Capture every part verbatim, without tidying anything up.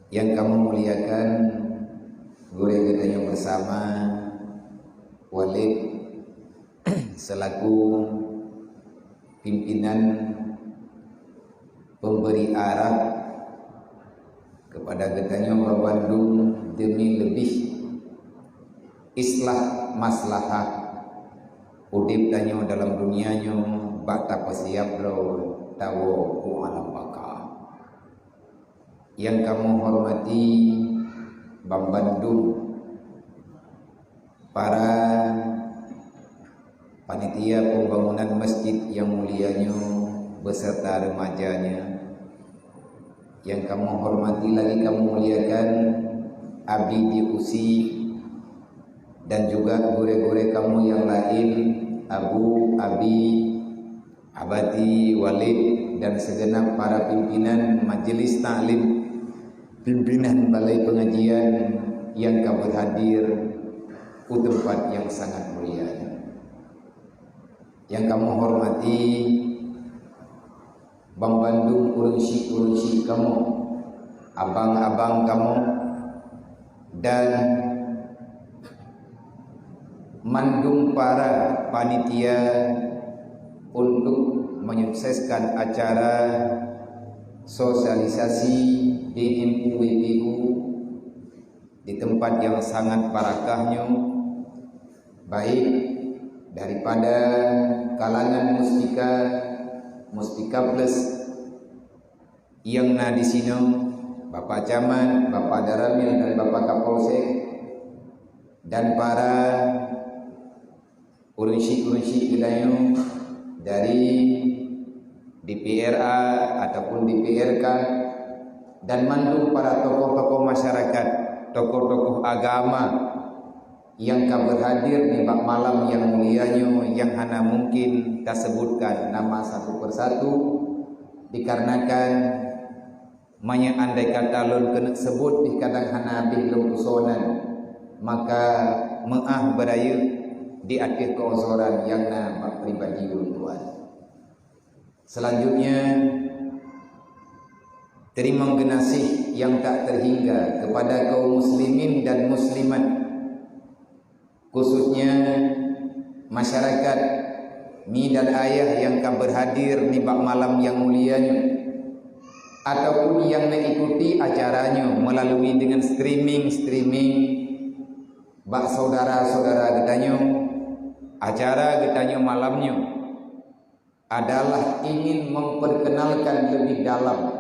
Yang kamoe muliakan gurée geutanyoe bersama, Walid selaku pimpinan pemberi arah kepada geutanyoe bandum demi lebih islah maslahah udeb tanyoe dalam dunia nyoe bak tapeusiab droe tawoe u alam baka. Yang kamoe hormati bandum para panitia pembangunan masjid yang mulia nyoe beserta remajanya, yang kamoe hormati lagi kamoe muliakan Abi di Usi dan juga gurée-gurée kamoe yang lain, Abu, Abi, Abati, Walid, dan segenap para pimpinan majelis taklim, pimpinan balai pengajian yang ka berhadir u tempat yang sangat mulia. Yang kamoe hormati bandum ureuëng syik-ureuëng syik kamoe, abang-abang kamoe, dan mandum para panitia untuk menyukseskan acara sosialisasi B M U W P U di tempat yang sangat barakah nyoe, baik daripada kalangan Mustika, Mustika Plus yang na di sinoe, Bapak Camat, Bapak Danramil dan Bapak Kapolsek, dan para ureuëng syik-ureuëng syik geutanyoe dari D P R A ataupun D P R K, dan mandum para tokoh-tokoh masyarakat, tokoh-tokoh agama yang ka berhadir nibak malam yang mulia nyoe, yang hana mungkin tasebutkan nama satu persatu, dikarenakan meunyoe andai kata lôn keuneuk sebut pih kadang hana habéh lôn usonan, maka meuáh beurayeuk di ateueh keuuzoran nyang na bak pribadi ulôn tuan. Selanjutnya, teurimong geunaséh nyang tak terhingga kepada kaum muslimin dan muslimat, khususnya masyarakat mi dan ayah nyang ka berhadir nibak malam nyang mulia nyoe, ataupun nyang mengikuti acara nyoe melalui dengan streaming-streaming bak saudara-saudara geutanyoe. Acara geutanyoe malam nyoe adalah ingin memperkenalkan lebih dalam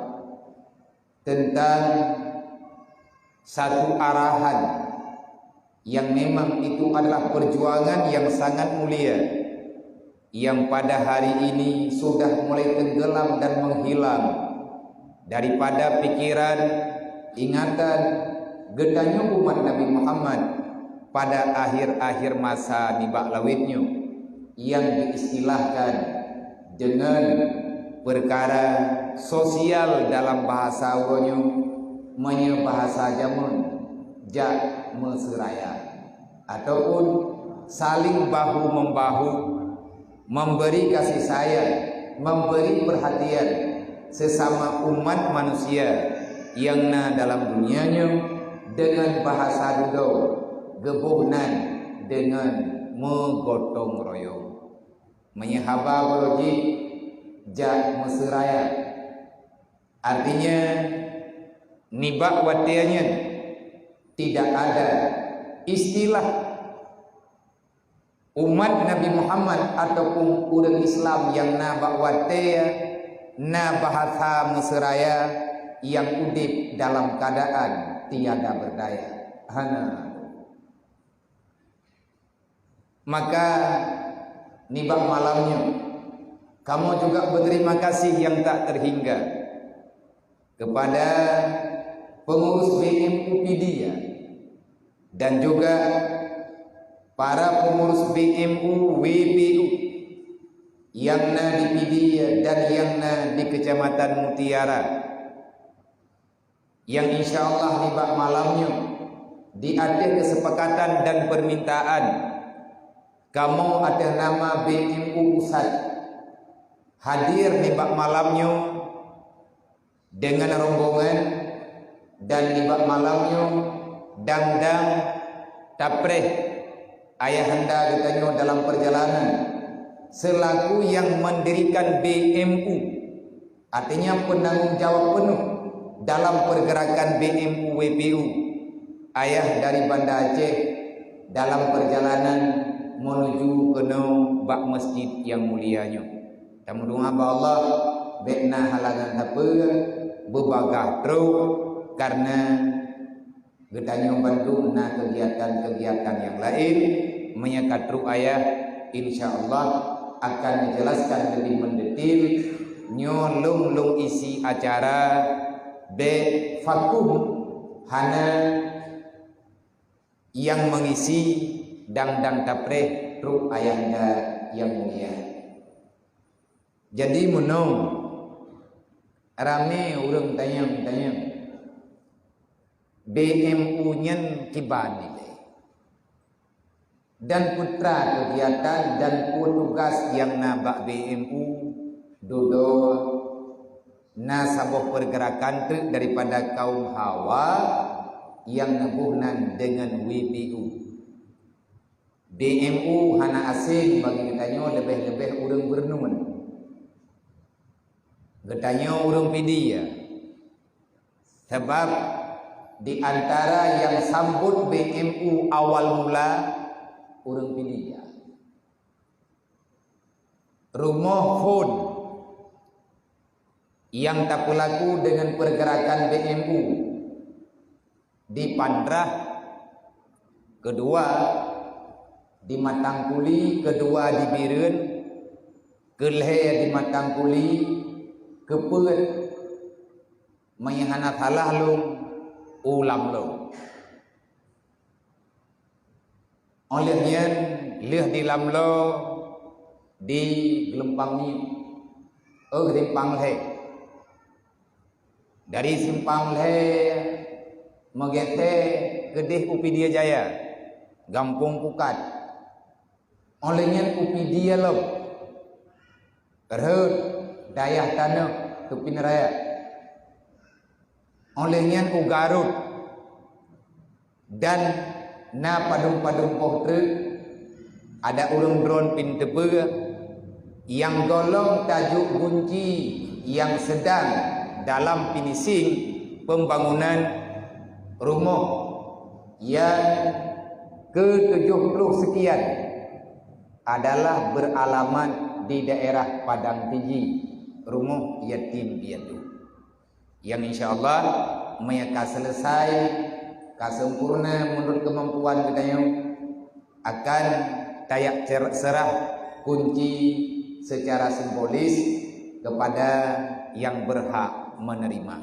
tentang satu arahan yang memang itu adalah perjuangan yang sangat mulia, yang pada hari ini sudah mulai tenggelam dan menghilang daripada pikiran, ingatan geutanyoe umat Nabi Muhammad pada akhir-akhir masa nibak lawét nyoe, yang diistilahkan dengan perkara sosial dalam bahasa uroe nyoe, meunyoe bahasa jameun, jak meuseuraya, ataupun saling bahu-membahu, memberi kasih sayang, memberi perhatian sesama umat manusia nyang na dalam dunia nyoe, dengan bahasa dudoe geuboh nan dengan meugotong royong. Meunyoe haba baro jih, jak meuseuraya. Artinya, nibak watée nyan tidak ada istilah umat Nabi Muhammad ataupun ureuëng Islam nyang na bak watée na bahasa meuseuraya nyang udeb dalam keuadaan tiada berdaya. Hana. Maka nibak malam nyoe, kamoe juga berterima kasih nyang tak terhingga kepada pengurus B M U Pidie dan juga para pengurus B M U W P U nyang na di Pidie dan nyang na di Kecamatan Mutiara, nyang insya Allah nibak malam nyoe di ateueh kesepakatan dan permintaan kamoe ateueh nama B M U pusat hadir nibak malam nyoe dengan rombongan Dan nibak malam nyoe dang-dang tapreh ayahanda geutanyoe dalam perjalanan selaku yang mendirikan B M U, artinya penanggung jawab penuh dalam pergerakan B M U W P U, ayah dari Banda Aceh, dalam perjalanan menuju keunoe bak masjid yang mulia nyoe. Tameudoa bak Allah, bék na halangan sapeue, beubagaih trok, karena geutanyoe bandum na kegiatan-kegiatan yang lain. Meunyoe ka trok ayah, insya Allah akan dijelaskan lebih mendetil. Nyoe lôn-lôn isi acara, bék vakum, hana yang mengisi, dang-dang tapreh trok ayahanda yang mulia. Jadi meunong ramé ureuëng tanyong-tanyong, B M U nyan kiban ilée, dan peue teuma kegiatan dan peue tugaih nyang na bak B M U, dudoe na saboh pergerakan teuk daripada kaum Hawa nyang neuboh nan deungon W P U. B M U hana asing bagi geutanyoe, leubeh-leubeh ureuëng Beureunuen. Geutanyoe ureuëng Pidie, sabab di antara nyang sambot B M U awal mula ureuëng Pidie. Rumoh phon nyang tapeulaku deungon pergerakan B M U di Pandrah, keudua di Matang Kuli, keudua di Bireuen, keulhée di Matang Kuli, keupeuet, meunyoe hana salah lôn, u Lamlo. Óh lheueh nyan lheueh di Lamlo di Geulumpang Miyueb, eh, Simpang Lhée. Dari Simpang Lhée meugeusée keudeh u Pidie Jaya, Gampông Pukat. Óh lheueh nyan u Pidie lom, rhot dayah tanoh Keupin Raya. Óh lheueh nyan u Garut, dan na padum-padum boh treuk, ada ureuëng droen pih teupeue nyang gohlom tajok gunci nyang sedang dalam finishing pembangunan rumoh nyang ke tujoh puluh sekian adalah beralamat di daerah Padang Tiji, rumoh yatim piatu. Nyang insya Allah, meunyoe ka selesai, ka sempurna menurut kemampuan geutanyoe, akan tajak cer-, serah kunci secara simbolis kepada yang berhak menerima.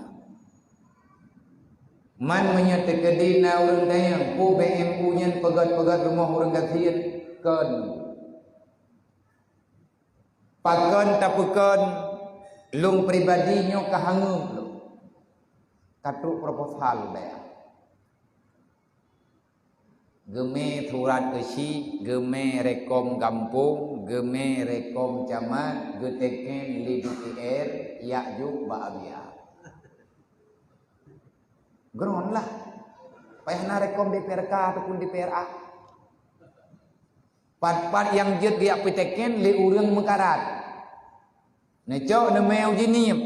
Man meunyoe teukeudi na ureuëng tanyong, peue B M U nyan peugét-peugét rumoh ureuëng gasien, kon. Pakon tapeukon lôn pribadi nyoe ka hangeum lôn. Ka trok proposal bèe. Geumé surat eusi, geumé rekom gampông, geumé rekom camat, geuteken lé D P R, jak jok bak Abia. Geuron lah. Payah na rekom D P R K ataupun D P R A. Pat-pat nyang jeuet geujak peuteken lé ureuëng meukarat. Neucok neumé uji niem.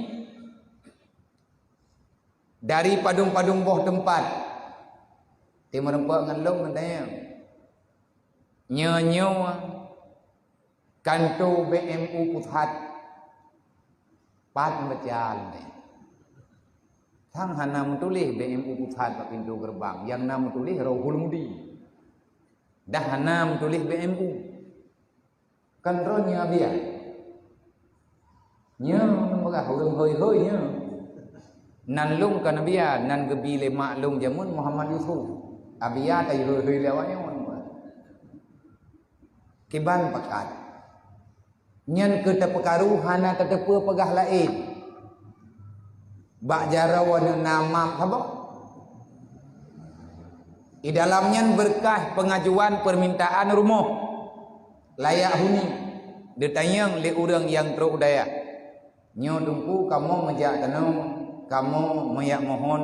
Dari padum-padum boh teumpat. Timeureumpok ngon lôn meuteumé. Nyoe-nyoe kanto B M U pusat. Pat meucaleueng. Sang hana meutuléh B M U pusat bak pintoe geureubang, nyang na meutuléh Rohul Mudi. Dah hana meutuléh B M U. Kan droe nyoe Abia. Nyoe meugah ureuëng hôi-hôi nyoe. Nan lôn kon Abia, nan geubi lé mak lôn jameun Muhammad Yusuf. Abia ka hôi-hôi lé awak nyoe. Kiban pakat. Nyan keu tapeukaru hana tateupeue peugah laén. Bak jaroe na map saboh. Di dalam nyan beureukat peungajuan peurmintaan rumoh layak huni geutanyong lé ureuëng nyang trok u dayah. Nyoe Teungku kamoe meujak keunoe, kamoe meujak mohon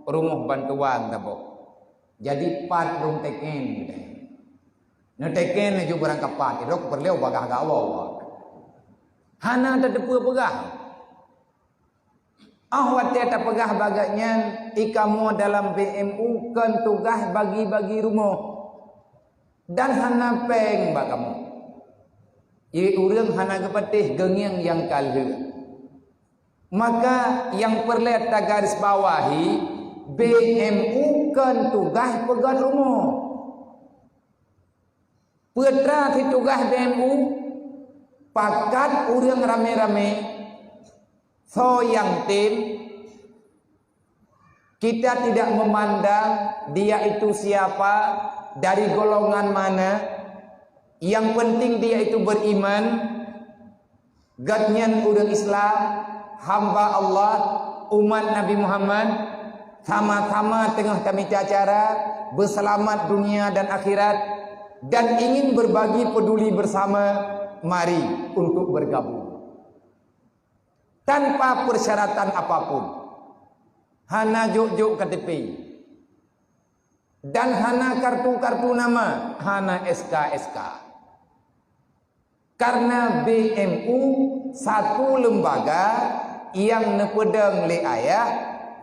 rumoh bantuan saboh. Jadi pat lôn teken geutanyoe. Neuteken laju beurangkapat, idok peureulée bagah gawa. Hana tateupeue peugah. Ah watée tapeugah bagat nyan, ikamoe dalam B M U kon tugaih bagi-bagi rumoh. Dan hana péng bak kamoe. Ie ureuëng hana geupatéh geungieng nyang ka lheueh. Maka nyang peureulée tagarisbawahi, B M U kon tugaih peugét rumoh. Peue teuma situgaih B M U, pakat ureuëng ramé-ramé, soe nyang tem, kita tidak memandang dia itu siapa, dari golongan mana, yang penting dia itu beriman, gobnyan ureuëng Islam, hamba Allah, umat Nabi Muhammad, sama-sama teungoh tamita cara beuseulamat dunia dan akhirat dan ingin berbagi peduli bersama, mari untuk bergabung. Tanpa persyaratan apapun. Hana jok-jok K T P. Dan hana kartu-kartu nama, hana S K S K. Karena B M U satu lembaga nyang neupeudong lé ayah,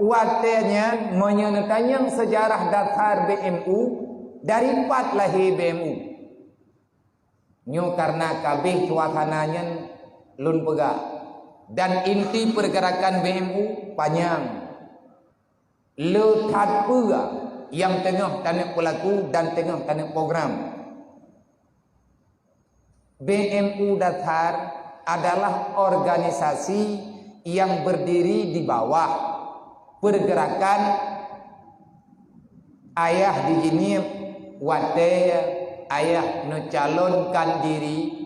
watée nyan meunyoe neutanyong seujarah dasar B M U, dari pat lahé B M U. Nyoe karena kabeh suasana nyan lôn peugah, dan inti pergerakan B M U panyang. Le that peue nyang teungoh taneuk peulaku dan teungoh taneuk program. B M U dasar adalah organisasi yang berdiri di bawah pergerakan ayah di Jeunieb watée ayah neucalonkan diri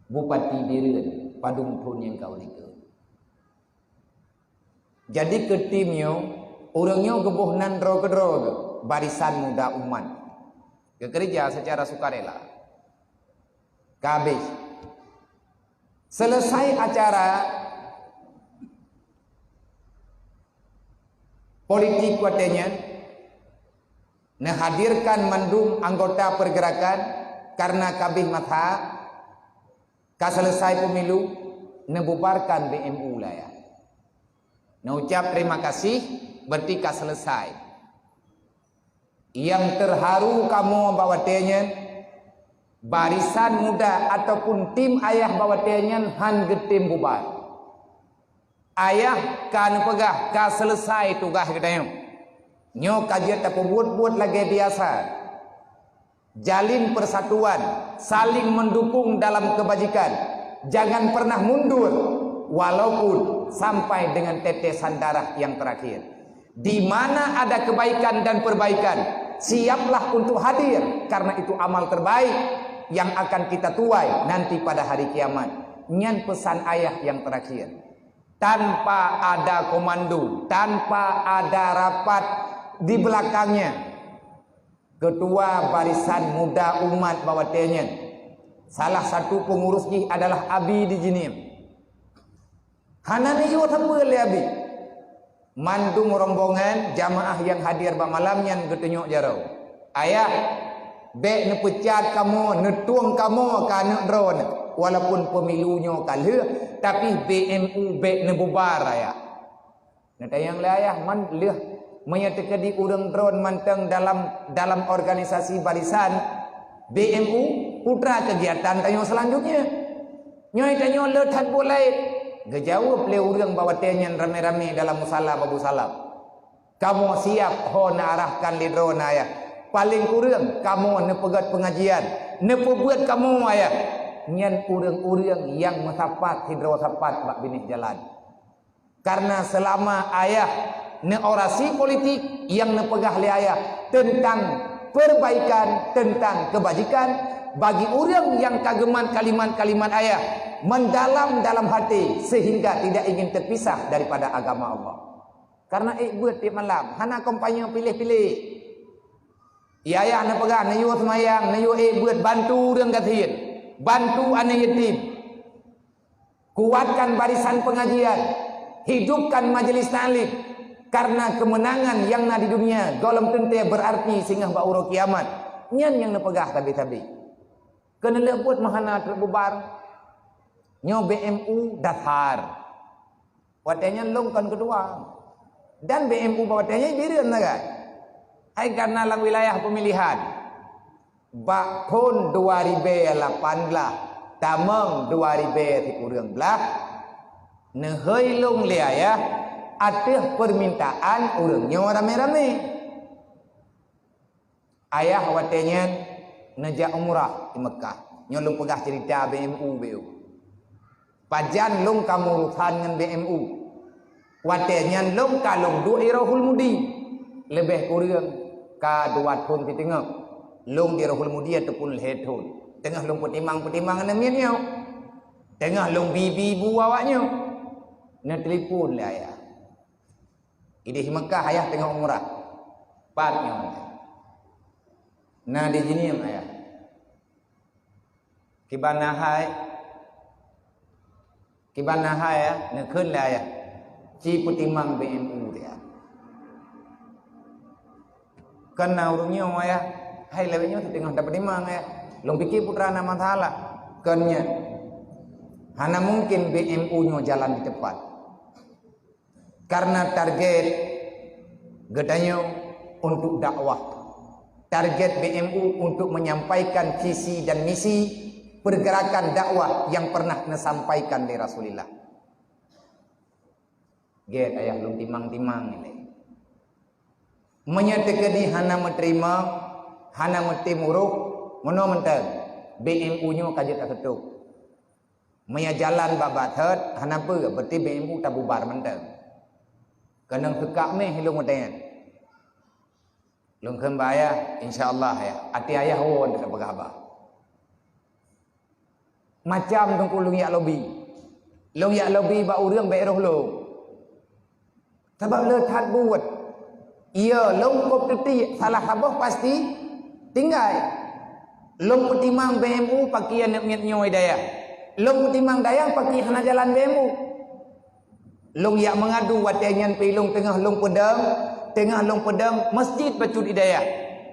Bupati Bireuen padum thon nyang ka u likot. Jadi keu tim nyoe, ureuëng nyoe geuboh nan droe keudroe geuh, Barisan Muda Umat. Geukeureuja secara sukarela. Ka habéh. Selesai acara politik watée nyan, neuhadirkan mandum anggota pergerakan karena kabeh masa, ka selesai pemilu, neububarkan B M U laya. Neucap terima kasih, berarti ka selesai. Nyang terharu kamoe bak watée nyan, Barisan Muda ataupun tim ayah bak watée nyan han geutem bubar. Ayah ka neupeugah ka selesai tugaih geutanyoe. Nyoe ka jeuet tapeubuet-buet lagée biasa. Jalin persatuan, saling mendukung dalam kebajikan. Jangan pernah mundur, walaupun sampai dengan tetesan darah yang terakhir. Di mana ada kebaikan dan perbaikan, siaplah untuk hadir, karena itu amal terbaik yang akan kita tuai nanti pada hari kiamat. Nyan pesan ayah yang terakhir. Tanpa ada komando, tanpa ada rapat di belakangnya, Ketua Barisan Muda Umat bak watée nyan, salah satu pengurus jih adalah Abi di Jeunieb. Hana neuyue sapeue lé Abi. Mandum rombongan jamaah nyang hadir bak malam nyan geutunyok jaroe. Ayah, bék neupeucat kamoe, neutueng kamoe keu aneuk droeneuh. Walaupun pemilu nyoe ka lheueh, tapi B M U bék neububar, Ayah. Neutanyong lé ayah, man lheueh meunyoe teukeudi ureuëng droen mantong dalam, dalam organisasi barisan B M U, peue teuma kegiatan tanyoe selanjutnya. Nyoe tanyoe le that buet laén. Geujaweueb lé ureuëng bak watée nyan ramé-ramé dalam musala Babu Salam. Kamoe siap ho neuarahkan lé droeneuh ayah. Paleng kureueng kamoe neupeugét peungajian, neupeubuet kamoe ayah. Nyan ureuëng-ureuëng nyang meusapat sidroe sapat bak binéh jalan. Karena selama ayah neuorasi politik nyang neupeugah lé ayah tentang perbaikan, tentang kebajikan, bagi ureuëng nyang ka geumat kalimat-kalimat ayah mendalam dalam hati sehingga tidak ingin terpisah daripada agama Allah. Karena ék beuet tiep malam, hana kampanye piléh-piléh. Ayah neupeugah, neuyue seumayang, neuyue ék beuet, bantu ureuëng gasien, bantu aneuk yatim. Kuatkan barisan pengajian, hidupkan majelis taklim. Karena keumeunangan nyang na di dunia gohlom teuntée beurarti singoh bak uroe kiamat. Nyan nyang neupeugah sabe-sabe. Keuneulheueh buet meuhana trok bubar. Nyoe B M U dasar. Watée nyan lôn kon keudua. Dan B M U bak watée nyan bireuen sagai. Hai karena lam wilayah pemilihan. Bak thon dua ribée lapan blaih tamong dua ribée sikureueng blaih, neuhôi lôn lé ayah ateueh peumintaan ureuëng nyoe ramé-ramé. Ayah watée nyan neujak umrah di Meukah. Nyoe lôn peugah ceurita B M U beu. Pajan lôn ka meuurusan ngon B M U. Watée nyan lôn ka lôn duek i Rohul Mudi. Leubeh kureueng ka dua thon siteungoh. Lôn di Rohul Mudi ataupun lhée thon. Teungoh lôn peutimang-peutimang aneuk miet nyoe. Teungoh lôn bi-bi bu awak nyoe. Neutelepon lé ayah. Idéh Meukah ayah teungoh umrah. Pat nyoe. Na di jihnyan ayah. Kiban na hai, kiban na hai ya, neukheun lé ayah. Ci peutimang B M U dia. Kan na ureuëng nyoe ayah, hai lawét nyoe teungoh tapeutimang ayah. Lôn pike putra na masalah. Kan nyan. Hana mungkin B M U nyoe jalan di teumpat. Karena target geutanyoe untuk dakwah. Target B M U untuk menyampaikan visi dan misi pergerakan dakwah yang pernah neusampaikan lé Rasulullah. Gét ayah lôn timang-timang ilée. Meunyoe teukeudi hana meuteurima, hana meuteumurôh, meunoe mantong B M U nyoe ka jeuet taseutôb. Meunyoe jalan bak-bak thot, hana peue, berarti B M U tabubar mantong. Keunong seukak meh lôn meuteun. Lôn kheun bak ayah, insya Allah ya, até ayah woe untuk peugah haba. Macam teungku lôn yak lobi. Lôn yak lobi bak ureuëng bék roh lôn. Sabab le that buet. Iya, lôn kop teuti salah saboh pasti tinggai. Lôn peutimang B M U paki aneuk miet nyoe dayah. Lôn peutimang dayah paki hana jalan B M U. Lôn yak meungadu watée nyan pi lôn teungoh lôn peudong, teungoh lôn peudong masjid bacut di dayah.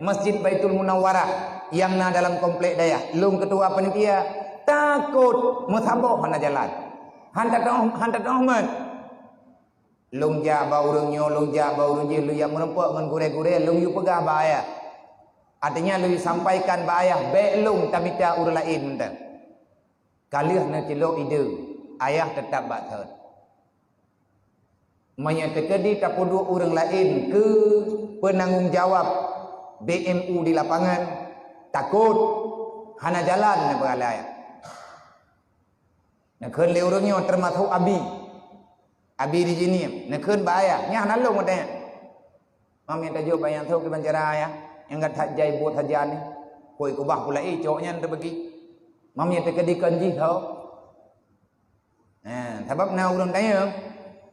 Masjid Baitul Munawwarah nyang na dalam komplek dayah. Lôn keutua panitia, takot meusaboh hana jalan. Hanta teuoh, hanta teuoh meuet. Lôn jak bak ureuëng nyoe, lôn jak bak ureuëng jih, lôn jak meurumpok ngon gurée-gurée, lôn yue peugah bak ayah. Artinya lôn yue sampaikan bak ayah, bék lôn tamita ureuëng laén mantong. Ka lheueh neucilok ide, ayah teutap bak thot. Meunyoe teukeudi tapeuduek ureuëng laén keu peunanggong jawab B M U di lapangan, takot hana jalan neupeugah lé ayah. Neukheun lé ureuëng nyoe teumasok abi. Abi di jihnyan, neukheun bak ayah, nyan hana lôn watée nyan. Mam nyang tajok bak nyang tho kiban cara ayah, nyang gata jai buet sajan nyoe. Koi kubah pula, eh, cok nyan teubagi. Mam nyang teukeudi kon jih tho. Ha, sabab na ureuëng tanyong,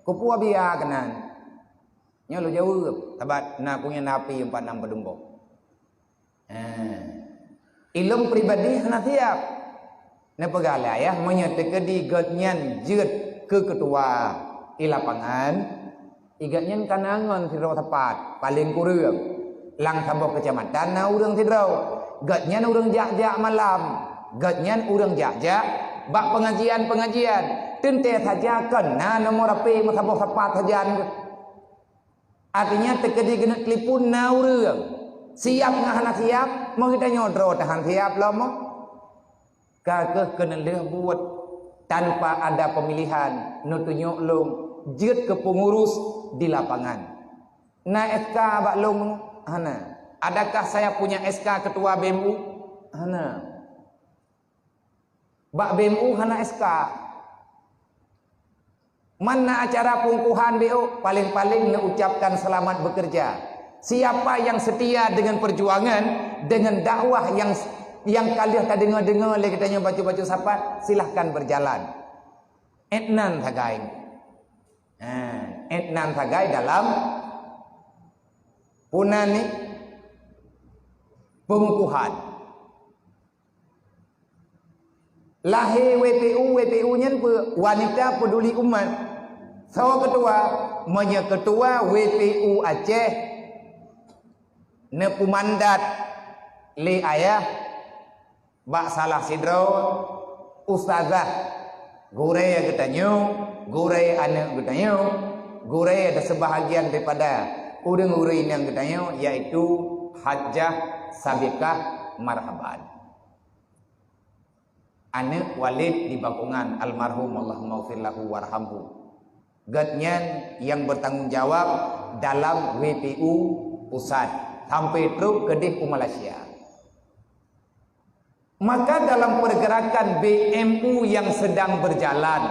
kupeue biya keunan. Nyoe lôn jaweueb, sabab na kunyang na api empat enam peudumboh. Ha. Ilôn pribadi hana siab. Neupeugah lé ayah, meunyoe teukeudi gobnyan jeuet keu keutua i lapangan, i gobnyan ka na ngon sidroe sapat, paleng kureueng. Lam saboh keucamatan na ureuëng sidroe. Gobnyan ureuëng jak-jak malam. Gobnyan ureuëng jak-jak bak pengajian-pengajian. Teuntée saja kon na nomor H P meusaboh sapat sajan. Artinya, teukeudi keuneuk telepon na ureuëng. Siab ngon hana siab, meugeutanyoe droe tahan siab lom. Ka kheueh keuneulheueh buet tanpa ada pemilihan, neutunyok lôn jeuet keu peungurus di lapangan. Na S K bak lôn? Hana. Adakah saya punya S K ketua B M U? Hana. Bak B M U hana S K. Man na acara pengukuhan B O, paling-paling neuucapkan selamat bekerja. Siapa yang setia dengan perjuangan, dengan dakwah yang, yang ka lheueh tadeungoe-deungoe lé geutanyoe bacut-bacut sapat, silahkan berjalan. Etnan sagai. Ha, etnan sagai dalam punan ni pengukuhan. Lahé W P U, W P U nyan peue? Wanita Peduli Umat. Soe ketua? Meunyoe ketua W P U Aceh neupeumandat lé ayah bak salah sidroe ustazah, gurée geutanyoe, gurée aneuëk geutanyoe, gurée dan seubahagian daripada ureuëng-ureuëng inong geutanyoe, yaitu Hajjah Sabiqah Marhaban. Aneuëk Walid di Bakongan, almarhum, Allahumma ghfir lahu warhamhu. Gobnyan nyang bertanggung jawab dalam W P U pusat, sampai trok keudeh u Malaysia. Maka dalam pergerakan B M U yang sedang berjalan,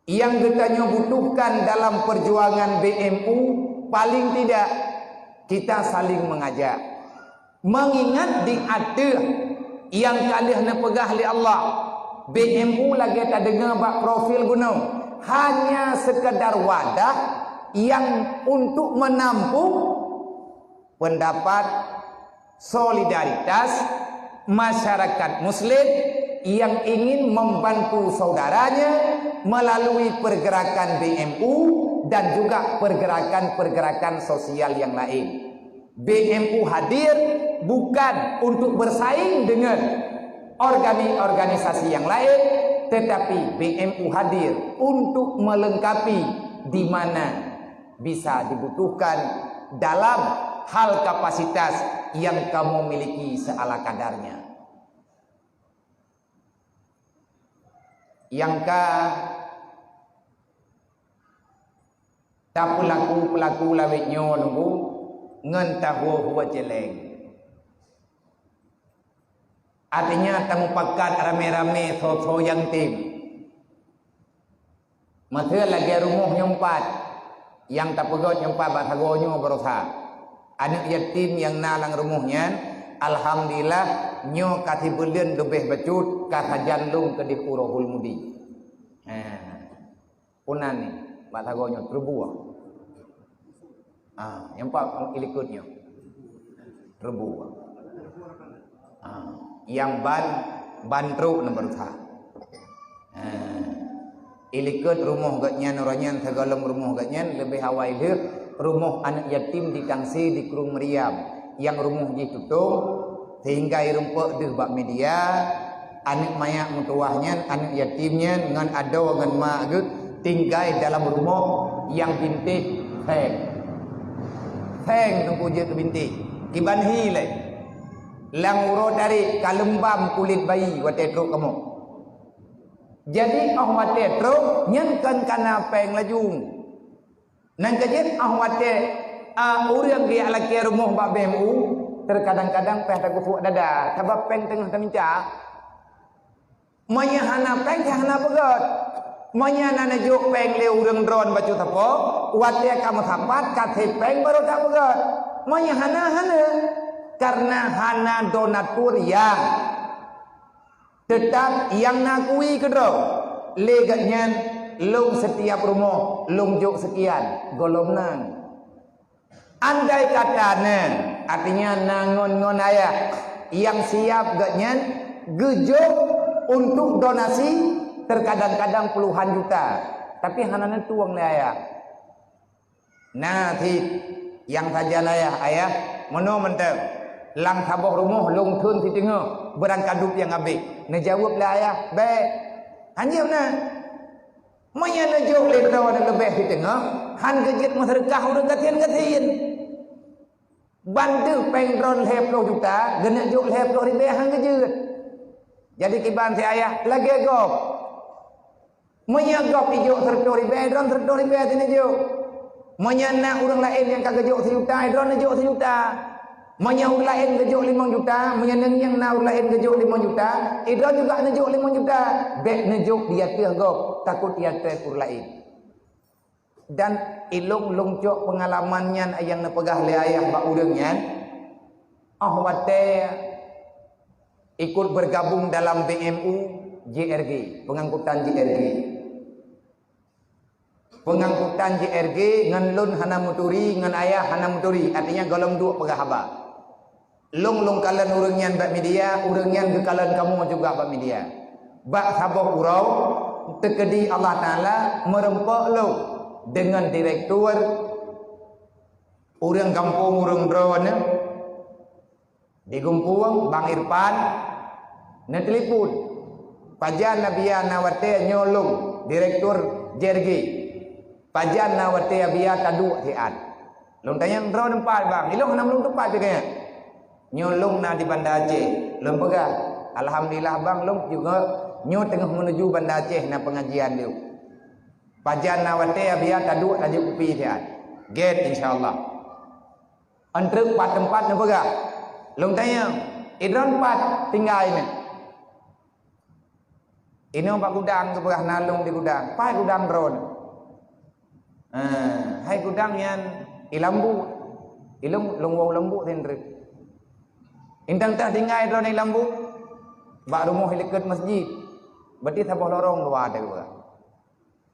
yang geutanyoe butuhkan dalam perjuangan B M U, paling tidak kita saling mengajak. Mengingat di ateueh nyang ka lheueh neupeugah lé Allah, B M U lagée tadeungoe bak profil gunong, hanya sekedar wadah yang untuk menampung pendapat, solidaritas masyarakat muslim yang ingin membantu saudaranya melalui pergerakan B M U dan juga pergerakan-pergerakan sosial yang lain. B M U hadir bukan untuk bersaing dengan organi-, organisasi yang lain, tetapi B M U hadir untuk melengkapi di mana bisa dibutuhkan dalam hal kapasitas yang kamu miliki seala kadarnya. Nyang ka tapeulaku-peulaku lawét nyoe nunggu ngon tahue-hue céléng. Artinya, tamupakat ramé-ramé soe-soe nyang tem. Meuseue lagée rumoh nyoe pat, nyang tapeugét nyoe pat bak sagoe nyoe baroesa. Aneuëk yatim nyang na lam rumoh nyan, alhamdulillah, nyoe ka sibuleuen leubeh bacut ka sajan lom keudeh u Rohul Mudi. Ha. Unan ni, bak sagoe nyoe, Trubua. Ah, nyang pat ilikot nyoe. Trubua. Ah, nyang ban, ban trok nang baroesa. Ah, ilikot rumoh gobnyan, uroe nyan sigohlom rumoh gobnyan, leubeh awai lheueh rumoh aneuëk yatim di Tangse di Krueng Meriam, nyang rumoh jih tutong, sehingga irumpok deuh bak media, aneuëk manyak meutuwah nyan, aneuëk yatim nyan ngon adoe ngon mak geuh tinggai dalam rumoh nyang bintéh seng. Seng teungku jeuet keu bintéh. Kiban hi lé. Lam uroe tarék ka leumbam kulét bayi watée trok kamoe. Jadi óh watée trok nyan kon kana péng laju. Nyan ka jeuet óh watée, a, ureuëng geujak lakée rumoh bak B M U, teukadang-kadang péh tageusuek dada, sabab péng teungoh teuminta. Meunyoe hana péng, hana peugét. Meunyoe na neujok péng lé ureuëng droen bacut sapo, watée ka meusapat, ka sép péng barô tapeugét. Meunyoe hana, hana. Karena hana donatur nyang Teutap nyang na kui keudroe, lé gobnyan lôn setiap rumoh lôn jok seukian, gohlom nan. Andai kata nan, artinya na ngon-ngon ayah nyang siap gobnyan geujok untuk donasi, teukadang-kadang puluhan juta, tapi hana neutueng lé ayah. Na cit nyang sajan ayah, "Ayah, meunoe mantong, lam saboh rumoh lôn thon siteungoh beurangkadub nyang habéh." Neujaweueb lé ayah, "Bék, hanjeuet na." Meunyoe neujok lé droe leubeh siteungoh, han geujeuet meuseudeukah ureuëng gasien-gasien. Ban deuh péng droen lhée ploh juta, geuneuk jok lhée ploh ribée han geujeuet. Jadi kiban si ayah lagée gob. Meunyoe gob ijok seureutôh ribée, droen seureutôh ribée sineujok. Meunyoe na ureuëng laén nyang ka geujok seujuta, droen neujok seujuta. Meunyoe ureuëng laén geujok limong juta, meunyoe neungieng na ureuëng laén geujok limong juta, droen juga neujok limong juta. Bék neujok di ateueh gob, takot di ateueh ureuëng laén. Dan ilong lôn cok peungalaman nyan nyang neupeugah lé ayah bak ureuëng nyan, óh watée ikut bergabung dalam B M U J R G, pengangkutan J R G. Pengangkutan J R G ngon lôn hana meuturi, ngon ayah hana meuturi, artinya gohlom duek peugah haba. Lôn lôn kalon ureuëng nyan bak media, ureuëng nyan geukalon kamoe juga bak media. Bak saboh uroe, Teukeudi Allah Taala meureumpok lôn deungon direktur ureuëng gampông ureuëng droeneuh di Gumpueng, Bang Irfan, neutelepon. Pajan na biya na watée nyoe lôn, direktur J R G. Pajan na watée biya taduek siat. Lôn tanyong, "Droeneuh pat, Bang?" "Ilôn hana meulôn teumpat," kheun gobnyan. "Nyoe lôn na di Banda Aceh." Lôn peugah, "Alhamdulillah, Bang, lôn juga nyoe teungoh meunuju Banda Aceh na peungajian lôn. Pajan na watée biya taduek tajok kupi siat." "Gét, insya Allah." Entruk pat teumpat neupeugah. Lôn tanyong, "Droeneuh pat tinggai nyoe?" "Inoe bak gudang," geupeugah, "na lôn di gudang." "Pat gudang droeneuh?" "Eh, hai gudang nyan i Lambok." "Ilôn, lôn woe Lambok sindroe." "Intan teuh tinggai droeneuh i Lambok?" "Bak rumoh i likot masjid." "Berarti saboh lorong dua," geupeugah.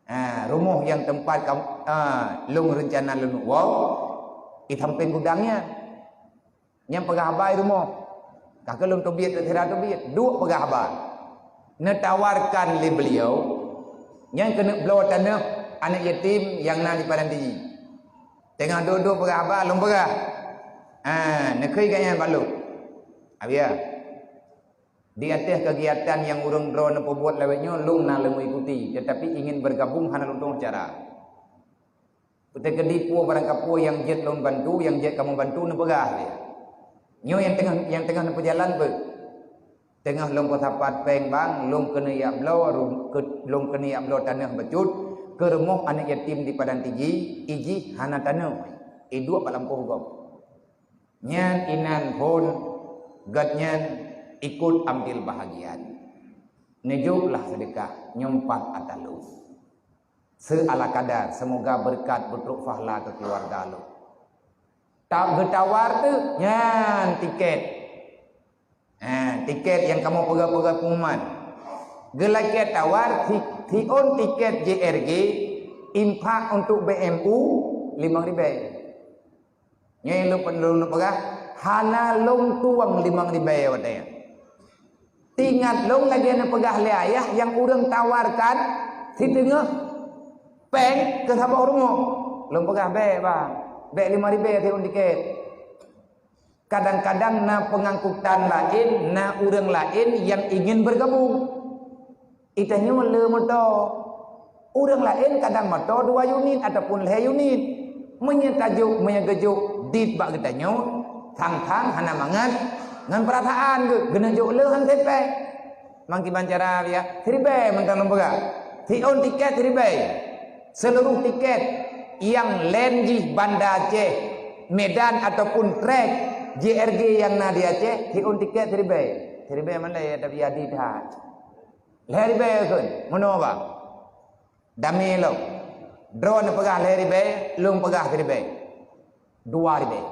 "Ah, rumoh nyang teumpat kam-, ah, lôn reuncana lôn woe, i sampéng gudang nyan." Nyang peugah haba i rumoh. Ka keuh lôn teubiet, sira teubiet. Duek peugah haba. Neutawarkan lé beuliau nyang keuneuk bloe tanoh aneuëk yatim nyang na di Padang Tiji. Teungoh duek-duek peugah haba, lôn peugah. Ah, neukheun gobnyan bak lôn. Abia. Di ateueh keugiatan nyang ureuëng droeneuh peubuet lawét nyoe, lôn na lôn meuikuti, teutapi ingin beurgabong hana lôn tueng cara. Teukeudi peue barangkapeue nyang jeuet lôn bantu, nyang jeuet kamoe bantu, neupeugah lé. Nyoe nyang teungoh, nyang teungoh neupeujalan beuh. Teungoh lôn peusapat péng, Bang, lôn keuneuk jak bloe, ru-, keu-, lôn keuneuk jak bloe tanoh bacut keu rumoh aneuëk yatim di Padang Tiji, i jih hana tanoh, i duek bak lampôh gob. Nyan inan phon gobnyan ikot ambil bahagian. Neujok lah seudeukah nyoe pat ata lôn. Seala kadar, semoga beureukat beutrok pahala keu keuluwarga lôn. Ta-, geutawar teuk nyan tiket. Ha, tiket nyang kamoe peugah-peugah pengumuman. Geulakée tawar si-, siôn tiket J R G infak untuk B M U limong ribée. Nyoe lôn peureulée lôn peugah, hana lôn tueng limong ribée watée nyan. Teuingat lôn lagée neupeugah lé ayah nyang ureuëng tawarkan siteungoh péng keu saboh rumoh. Lôn peugah, "Bék, Bang, bék limong ribée siôn tiket." Kadang-kadang na peungangkutan laén, na ureuëng laén nyang ingin beurgabong. Geutanyoe le moto. Ureuëng laén kadang moto dua unit ataupun lhée unit. Meunyoe tajok, meunyoe geujok dit bak geutanyoe, thang-thang hana mangat ngon peurasaan geuh, geuneuk jok le han sép péng. Mangkiban cara biya, siribée mantong lôn peugah. Siôn tiket siribée. Seuluruh tiket nyang laén jih Banda Aceh, Medan ataupun trek J R G nyang na di Aceh, siôn tiket siribée. Siribée mandai ada biya di that. Lhée ribée kheun, meunoe bang. Damé lom. Droeneuh peugah lhée ribée, lôn peugah siribée. Dua ribée.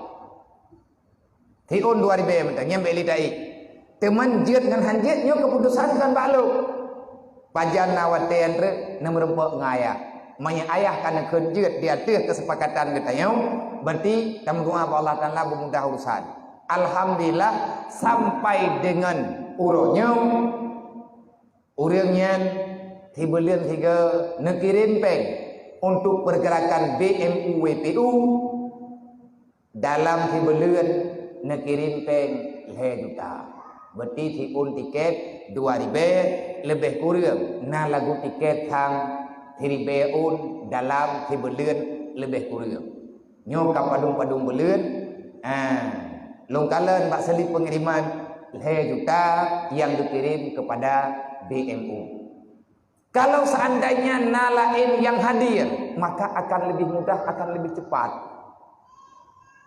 Siôn dua ribée mantong, nyan bék lé taék. Teuma jeuet ngon han jeuet nyoe keuputosan kon bak lôn. Pajan na watée nyan treuk neumeureumpok ngon ayah. Meunyoe ayah ka neukheun jeuet di ateueh keusepakatan geutanyoe, berarti tameudoá bak Allah Taala beumudah urusan. Alhamdulillah, sampai deungon uroe nyoe, ureuëng nyan sibuleuen sigoe neukirém péng untuk peurgeurakan B M U W P U, dalam sibuleuen neukirém péng lhée juta. Berarti siôn tiket dua ribée leubeh kureueng, na lagu tiket sang siribée ôn dalam sibuleuen leubeh kureueng. Nyoe ka padum-padum buleuen, ah, lôn kalon bak slip peungiriman lhée juta nyang geukirém keupada B M U. Kalau seandainya na laén nyang hadir, maka akan lebih mudah, akan lebih cepat.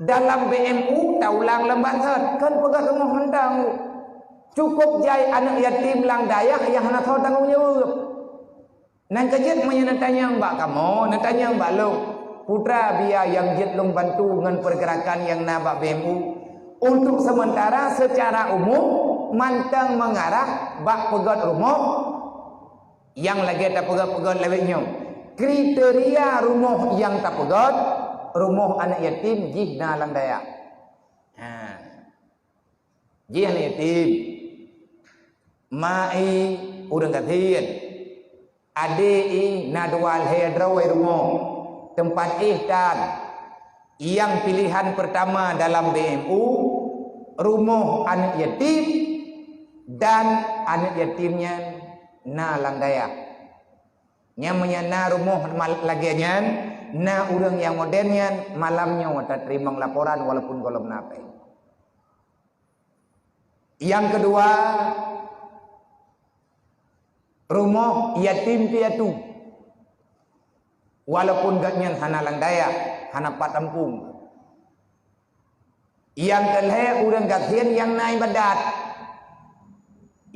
Dalam B M U, taulang lam bansa, kon peugah rumoh mantong. Cukup jai aneuëk yatim lam dayah nyang hana soe tanggong jaweueb. Nyang keujeuet meunyoe neutanyong bak kamoe, neutanyong bak lôn, putra biya nyang jeuet lôn bantu ngon peurgeurakan nyang na bak B M U. Untuk sementara, secara umum, mantong mengarah bak peugét rumoh nyang lagée tapeugét-peugét lawét nyoe. Kriteria rumoh nyang tapeugét, rumoh aneuëk yatim jih na lam dayah. Ha. Jih aneuëk yatim. Ma i ureuëng gasien. Adé ih na dua lhée droe rumoh, teumpat ih tan. Nyang pilihan peurtama dalam B M U, rumoh aneuëk yatim dan aneuëk yatim nyan na lam dayah. Nyan meunyo na rumoh mal-, lagée nyan, na ureuëng nyang modern nyan, malam nyoe tateurimong laporan walaupun gohlom na péng. Nyang keudua, rumoh yatim piatu. Walaupun gobnyan hana lam dayah, hana pat tampung. Nyang keulhée ureuëng gasien nyang na iébadat.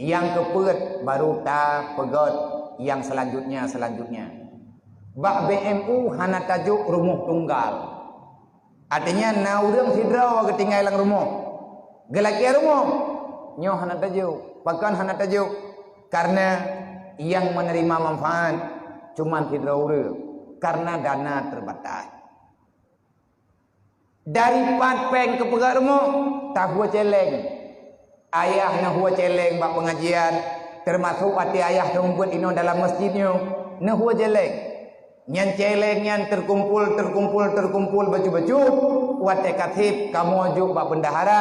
Nyang keupeuet baru tapeugét nyang seulanjutnya-seulanjutnya. Bak B M U hana tajok rumoh tunggal. Artinya na ureuëng sidroe geutinggai lam rumoh. Geulakée rumoh. Nyoe hana tajok. Pakon hana tajok? Karena nyang menerima manfaat cuman sidroe ureuëng. Karena dana terbatas. Dari pat péng keu peugét rumoh, tahue céléng. Ayah neuhue céléng bak peungajian, teumasok watée ayah teumeubeuet inoe dalam masjid nyoe, neuhue céléng. Nyan céléng nyan teukumpul, teukumpul, teukumpul bacut-bacut, watée ka seb kamoe jok bak bendahara,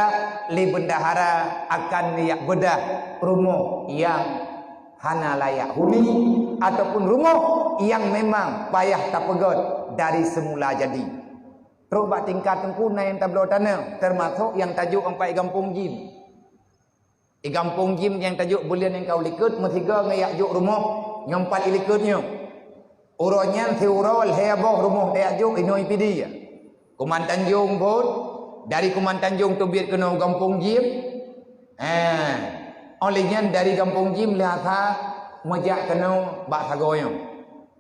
lé bendahara akan neujak beudah rumoh nyang hana layak huni ataupun rumoh nyang memang payah tapeugét dari semula jadi. Trok bak tingkat teungku na nyang tabloe taneuh, teumasok nyang tajok ampai gampông jim. I gampông jim nyang tajok buleuen nyang ka u likot meusigoe ngon jak jok rumoh nyang pat i likot nyoe. Uroe nyan siuroe lhée boh rumoh tajak jok inoe i Pidie. Kuman Tanjong buet, dari Kuman Tanjong teubiet keunoe gampông jim. Eh, óh lheueh nyan dari gampông jim lheueh asa meujak keunoe bak sagoe nyoe.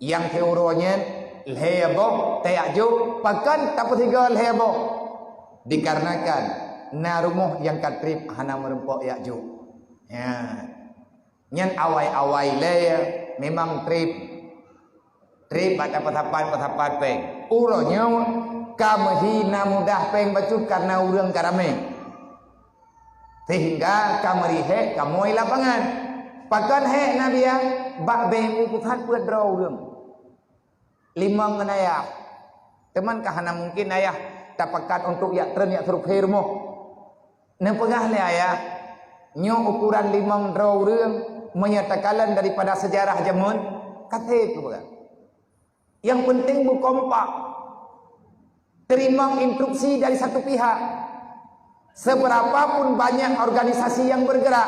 Nyang siuroe nyan lhée boh tajak jok, pakon tapeusigoe lhée boh? Dikarenakan na rumoh nyang ka treb hana meurumpok jak jok. Ya. Nyan awai-awai lé memang treb. Treb bak tapeusapat-peusapat péng. Uroe nyoe ka meuhina mudah péng bacut kareuna ureuëng ka ramé. Sehingga ka meuri hék kamoe lapangan. Pakon hék na biya bak B M U pusat peuet droe ureuëng. Limong ngon ayah. Teuma ka hana mungken ayah tapakat untuk jak treun jak survei rumoh. Neupeugah lé ayah, nyoe ukuran limong droe ureuëng meunyoe takalon daripada seujarah jameun, ka seb geupeugah. Nyang penting beukompak. Teurimong instruksi dari satu pihak. Seberapa pun banyak organisasi yang bergerak,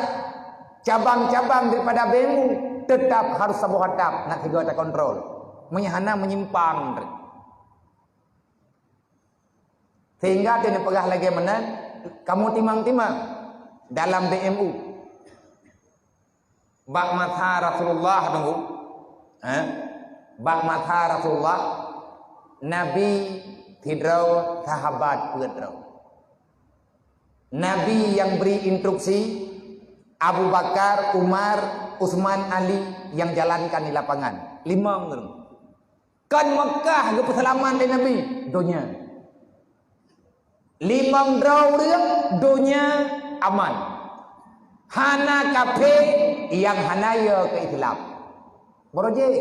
cabang-cabang daripada B M U tetap harus saboh atap, nak tiga takontrol. Meunyoe hana meunyimpang. Sehingga teuneuk peugah lagée meunan, kamoe timang-timang dalam B M U. Bak masa Rasulullah tunggu, eh? Bak masa Rasulullah, Nabi sidroe, sahabat peuet droe. Nabi nyang bri instruksi, Abu Bakar, Umar, Utsman, Ali nyang jalankan di lapangan. Limong ureuëng. Kon Meukah geupeuseulamat lé Nabi, donya. Limong droe ureuëng, donya aman. Hana kafé nyang hana yo keu Islam. Baroe jih.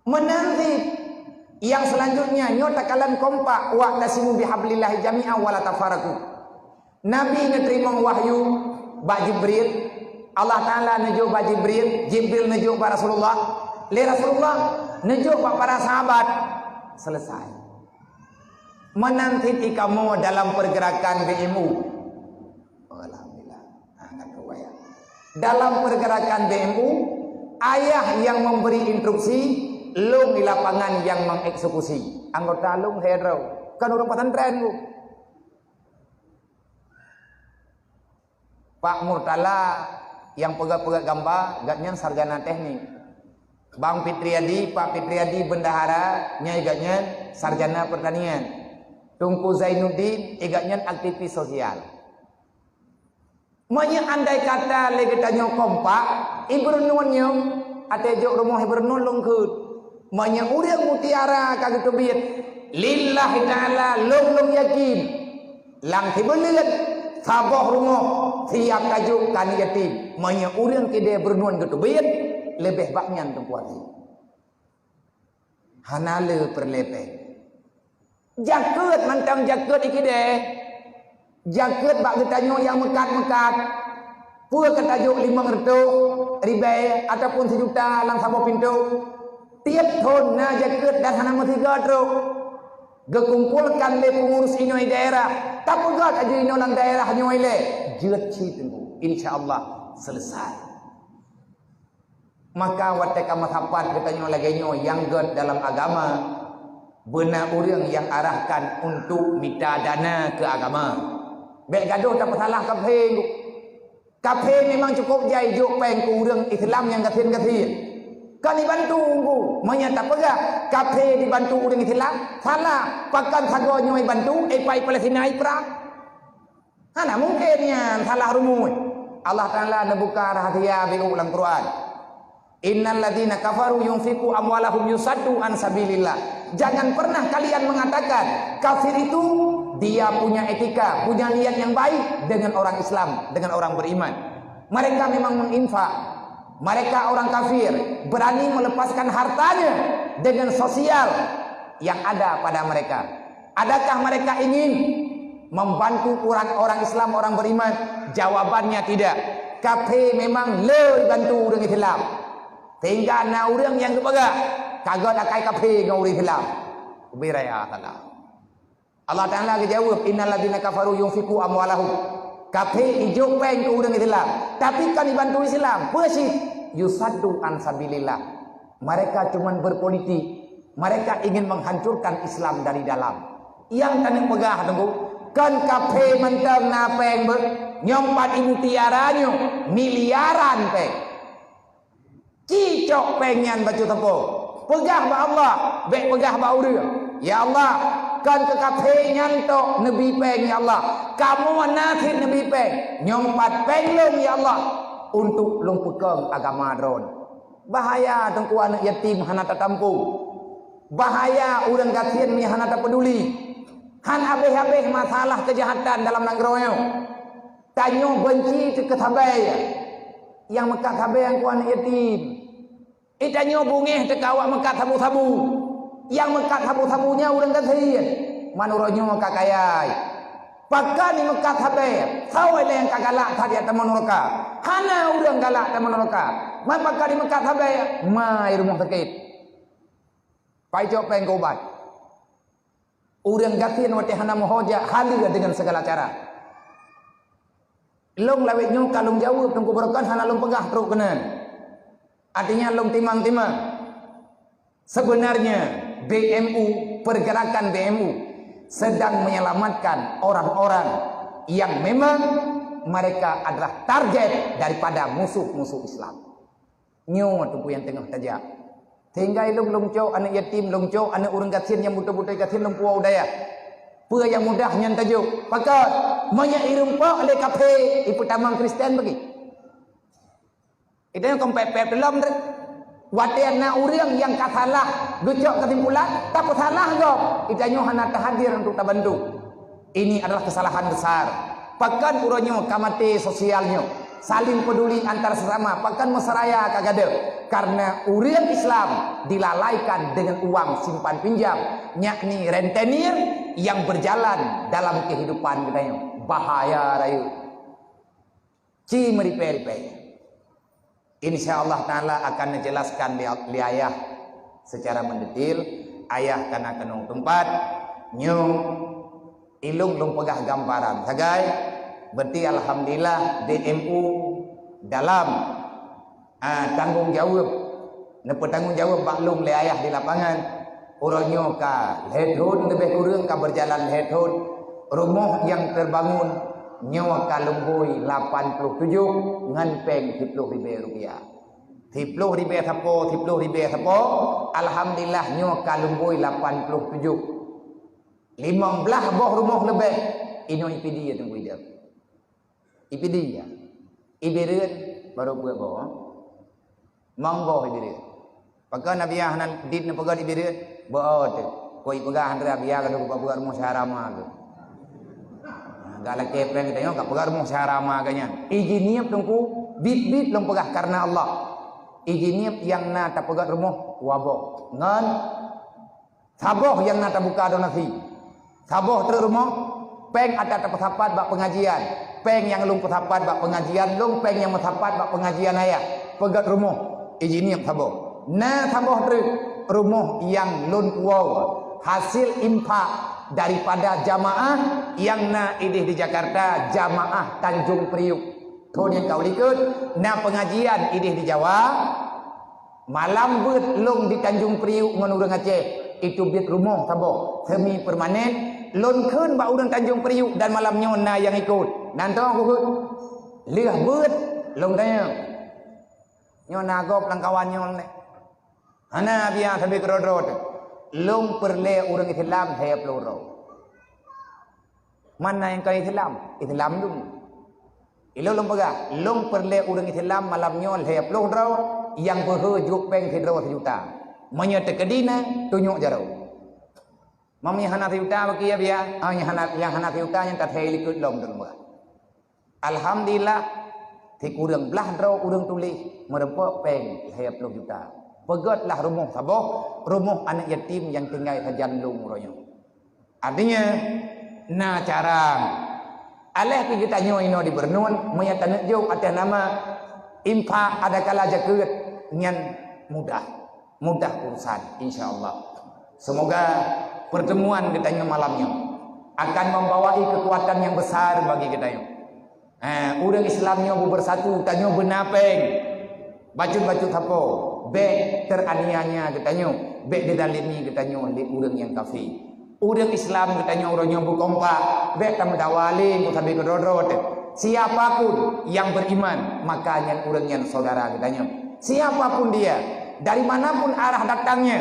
Meunan cit nyang seulanjutnya, nyoe takalon kompak, "Wa'tasimu bihablillahi jami'an wa la tafarraqu." Nabi neuteurimong wahyu bak Jibril. Allah Taala neujok bak Jibril, Jibril neujok bak Rasulullah, lé Rasulullah neujok bak para sahabat. Selesai. Meunan cit i kamoe dalam pergerakan B M U. Alhamdulillah. Nah, kan ruwayat. Dalam pergerakan B M U, ayah yang memberi instruksi, lôn di lapangan yang mengeksekusi. Anggota lôn lhée droe. Kan ureuëng pesantren ku. Pak Murtala nyang peugét-peugét gamba, gobnyan sarjana teknik. Bang Fitriadi, Pak Fitriadi bendahara, nyang gobnyan sarjana pertanian. Teungku Zainuddin, gobnyan aktivis sosial. Meunyoe andai kata lé geutanyoe kompak, i Beureunuen nyoe, até jok rumoh i Beureunuen lôn kheun. Meunyoe ureuëng mutiara ka geuteubiet, lillahi ta'ala lôn, lôn yakin, lam sibuleuen, saboh rumoh siap tajok keu aneuëk yatim. Meunyoe ureuëng keudeh Beureunuen geuteubiet, Leubeh bak nyan Teungku Aziz. Hana le peureulée péng. Jakeuet mantong jakeuet ikidée. Jakeuet bak geutanyoe nyang meukat-meukat. Peue ka tajok limong reutôh ribée ataupun sijuta lam saboh pintoe. Tieb thon na jakeuet dan hana meusigoe trok. Geukumpolkan lé peungurus inoe daerah. Tapeugah aju inoe lam daerah nyoe ilée. Jeuet cit Teungku. Insya Allah selesai. Maka watée ka meusapat geutanyoe lagée nyoe nyang gét dalam agama, beuna ureuëng nyang arahkan untuk mita dana keu agama. Bék gadoh tapeusalah kaphé. Kaphé memang cukup jai jok péng keu ureuëng Islam nyang gasien-gasien. Kan dibantu Teungku, meunyoe tapeugah kaphé dibantu ureuëng Islam, salah. Pakon sagoe nyoe bantu, ipai Palestina iprang. Hana mungken nyan salah rumus. Allah Taala neubuka rahsia bacut lam Quran. Innal ladzina kafaru yunfiqu amwalahum yusaddu an sabilillah. Jangan pernah kalian mengatakan kafir itu dia punya etika, punya niat yang baik dengan orang Islam, dengan orang beriman. Mereka memang menginfak. Mereka orang kafir berani melepaskan hartanya dengan sosial yang ada pada mereka. Adakah mereka ingin membantu orang-orang Islam, orang beriman? Jawabannya tidak. Kaphé memang le bantu ureuëng Islam. Sehingga na ureuëng nyang geupeugah, "Ka gét akai kaphé ngon ureuëng Islam." Ubé raya salah. Allah Taala geujaweueb, "Innal ladzina kafaru yunfiqu amwalahum." Kaphé ijok péng keu ureuëng Islam, tapi kan dibantu Islam. Peue cit? "Yusaddu an sabilillah." Mereka cuman berpolitik. Mereka ingin menghancurkan Islam dari dalam. Nyang taneuk peugah Teungku, kon kaphé mantong na péng beuh, nyoe pat mutiara nyoe miliaran péng. Cicok péng nyan bacut sapo. Peugah bak Allah, bék peugah bak ureuëng. Ya Allah, kon keu kaphé nyan tok neubi péng ya Allah. Kamoe na cit neubi péng. Nyoe pat péng lôn ya Allah untuk lôn peukong agama droen. Bahaya Teungku aneuëk yatim hana tatampung. Bahaya ureuëng gasien mi hana tapeuduli. Han habéh-habéh masalah keujahatan dalam nanggroe nyoe. Tanyoe beunci teuh keu sabai. Nyang meukat sabai Teungku aneuëk yatim. Itanyoe beungéh teuh keu awak meukat sabu-sabu. Nyang meukat sabu-sabu nyan ureuëng gasien. Man uroe nyoe ka kaya. Pakon meukat sabai? Sawa lé nyang ka galak that jak tamong nuraka. Hana ureuëng galak tamong nuraka. Man pakon meukat sabai? Mai rumoh sakét. Pai cok péng keu ubat. Ureuëng gasien watée hana meuho jak haleue deungon sigala cara. Lôn lawét nyoe ka lôn jaweueb Teungku Barokon hana lôn peugah trok keunan. Artinya lôn timang-timang. Sebenarnya B M U, pergerakan B M U sedang menyelamatkan orang-orang yang memang mereka adalah target daripada musuh-musuh Islam. Nyoe Teungku nyang teungoh tajak. Sehingga ilong lôn cok aneuëk yatim, lôn cok aneuëk ureuëng gasien nyang beutôi-beutôi gasien lôn puwoe u dayah. Peue nyang mudah nyan tajok. Pakon? Meunyoe irumpok lé kaphé, ipeutamong Kristen bagi. Itu nyang kompet-pet lom deh. Watée na ureuëng nyang ka salah geucok keusimpulan, tapeusalah gob. Itanyoe hana tahadir untuk tabantu. Ini adalah kesalahan besar. Pakon uroe nyoe ka maté sosial nyoe, saling peduli antar sesama, pakon meuseuraya ka gadôh. Karena ureuëng Islam dilalaikan dengan uang simpan pinjam, yakni rentenir yang berjalan dalam kehidupan geutanyoe. Bahaya rayeuk. Ci meuripée-ripée. Insya Allah Taala akan neujelaskan lé, lé ayah secara mendetil. Ayah kana keunong teumpat. Nyoe ilong lôn peugah gambaran sagai. Berarti alhamdulillah D M U dalam, ah, tanggong jaweueb. Neupeutanggong jaweueb bak lôn lé ayah di lapangan. Uroe nyoe ka lhée thon leubeh kureueng ka beujalan lhée thon. Rumoh nyang teubangon nyoe ka lôn bui lapan ploh tujoh ngon péng siploh ribée rupiah. Siploh ribée sapo, siploh ribée sapo, alhamdulillah nyoe ka lôn bui lapan ploh tujoh. Limong blaih boh rumoh leubeh, inoe I P D ya Teungku Idam. I P D ya. I Bireuen barô peuet boh. Mong boh I Bireuen. Pakon Nabi Yah nan dit neupeugah I Bireuen? Boh teuh. Koi peugah han Nabi Yah ka deuh peugah rumoh syara ma geuh. Gak lakée péng geutanyoe ka peugah rumoh syara ma geuh nyan. Iji niep Teungku, bit-bit lôn peugah karena Allah. Iji niet nyang na tapeugét rumoh dua boh, ngon saboh nyang na tabuka donasi. Saboh treuk rumoh, péng ata tapeusapat bak peungajian. Péng nyang lôn peusapat bak peungajian lôn, péng nyang meusapat bak peungajian ayah. Peugét rumoh, iji niet saboh. Na saboh treuk rumoh nyang lôn puwoe hasil infak daripada jamaah nyang na idéh di Jakarta, jamaah Tanjung Priuk. Thôn nyang ka u likot, na peungajian idéh di Jawa. Malam beuet lôn di Tanjung Priuk ngon ureuëng Aceh, itu biet rumoh saboh, semi permanen. Lôn kheun bak ureuëng Tanjung Priuk dan malam nyoe na nyang ikot. Nan toh kukheun. Lheueh beuet, lôn tanyong, "Nyoe na gob lam kawan nyoe neh?" "Hana, biasa sabe keudroe-droe teuh." "Lôn peureulée ureuëng Islam lhée ploh droe." "Man na nyang kon Islam?" "Islam lôn." "Ilôn lôn peugah, lôn peureulée ureuëng Islam malam nyoe lhée ploh droe, nyang beuhe jok péng sidroe sijuta. Meunyoe teukeudi na, tunyok jaroe." "Meunyoe hana sijuta bagi ya, biya?" "Ah, nyang hana, nyang hana sijuta nyan tathée likot lom," lôn peugah. Alhamdulillah, sikureueng blaih droe ureuëng tuléh meureumpok péng lhée ploh juta. Peugét lah rumoh saboh, rumoh aneuëk yatim nyang tinggai sajan lôn uroe nyoe. Artinya, na cara. Aléh pi geutanyoe inoe di Beureunuen, meunyoe taneuk jok ateueh nama infak adakala jakeuet, nyan mudah. Mudah urusan, insya Allah. Semoga pertemuan geutanyoe malam nyoe akan membawai kekuatan yang besar bagi geutanyoe. Eh, ureuëng Islam nyoe beubersatu, tanyoe beuna péng. Bacut-bacut sapo, bék teraniaya geutanyoe, bék didalimi geutanyoe lé ureuëng nyang kafé. Ureuëng Islam geutanyoe uroe nyoe beukompak, bék tameudawa lé meusabe keudroe-droe teuh. Siapapun yang beriman, maka nyan ureuëng nyan saudara geutanyoe. Siapapun dia, dari manapun arah datangnya,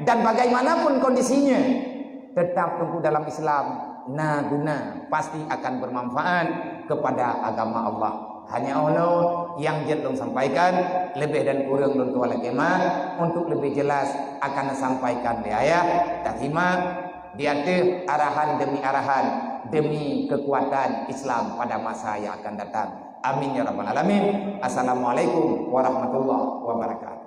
dan bagaimanapun kondisinya, tetap teungku dalam Islam na guna, pasti akan bermanfaat kepada agama Allah. Hanya ono nyang jeuet lôn sampaikan, leubeh dan kureueng lôn tuan lakée meu'ah, untuk lebih jelas akan sampaikan di ayah. Tasimak di ateueh arahan demi arahan demi kekuatan Islam pada masa yang akan datang. Amin ya rabbal alamin. Assalamualaikum warahmatullahi wabarakatuh.